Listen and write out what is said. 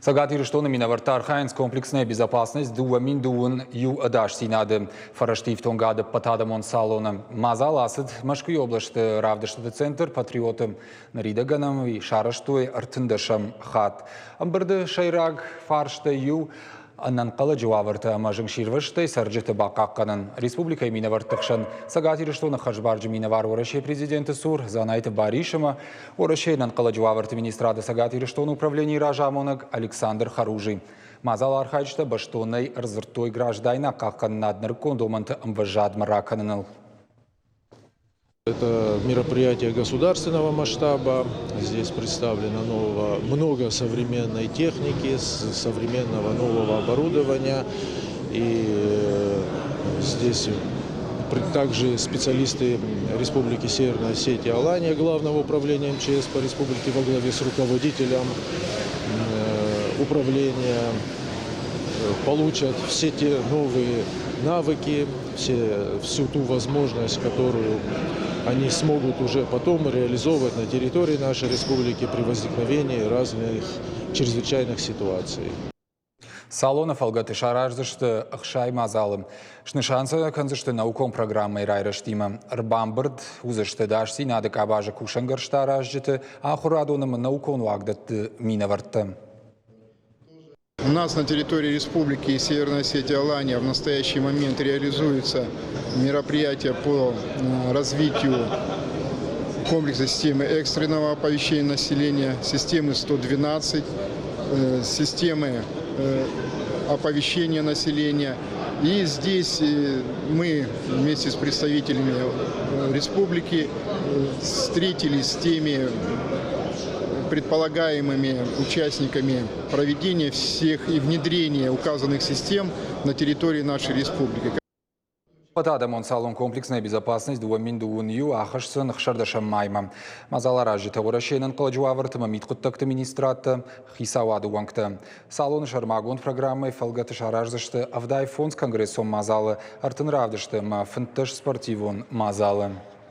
Цӕгат Ирыстоны минӕвӕрттӕ архайынц комплексная безопасность 2021 ӕдасдзинады фӕрӕзты ифтонгады ӕппӕтадӕмон салоны. Мадзал ацыд Мӕскуыйы областы равдыстыты центр «Патриоты». Ныридӕгӕн ӕм сарӕзтой 13-ӕм хатт. Ӕмбырды сӕйраг фарстӕй иу ӕнӕнхъӕлӕджы уавӕртӕ ӕмӕ зынгсирвӕзтӕй цӕрджыты бахъахъхъӕнын. Республикӕйы минӕвӕртты хсӕн Цӕгат Ирыстоны хӕрзбарджы минӕвар Уӕрӕсейы президенты цур Дзанайты Барис ӕмӕ Уӕрӕсейы ӕнӕнхъӕлӕджы уавӕрты министрады Цӕгат Ирыстоны управленийы разамонӕг Александр Харужий. Мадзалы архайджытӕ бӕстонӕй ӕрдзырдтой граждайнаг хъахъхъӕнынад нырыккон домӕнты ӕмвӕзадмӕ ракӕныныл. Это мероприятие государственного масштаба. Здесь представлено нового, много современной техники, современного нового оборудования. И здесь также специалисты Республики Северная Осетия Алания, Главного управления МЧС по республике во главе с руководителем управления получат все те новые навыки, всю ту возможность, которую они смогут уже потом реализовывать на территории нашей республики при возникновении разных чрезвычайных ситуаций. Салоны фӕлгӕты сараздзысты 60 мадзалы. Снысан сӕ кӕндзысты наукон программӕйы райрӕзтимӕ. Ӕрбамбырд уыдзысты ӕдасдзинады къабазы кусӕнгӕрзтӕ аразджыты, ахуырадон ӕмӕ наукон уагдӕтты минӕвӕрттӕ. У нас на территории Республики Северная Осетия Алания в настоящий момент реализуются мероприятия по развитию комплекса системы экстренного оповещения населения, системы 112, системы оповещения населения. И здесь мы вместе с представителями республики встретились с теми предполагаемыми участниками проведения всех и внедрения указанных систем на территории нашей республики. Ӕппӕтадӕмон салон «Комплексная безопасность» 2021 ахӕсдзӕн 16 маймӕ. Мадзаларазджытӕ Уӕрӕсейы ӕнӕнхъӕлӕджы уавӕрты ӕмӕ мидхъуыддӕгты министрадтӕ, хицауады уӕнгтӕ. Салоны сӕрмагонд программӕйы фӕлгӕты сараздзысты 75 конгрессон мадзалы, 30 равдысты ӕмӕ 15 спортивон мадзалы.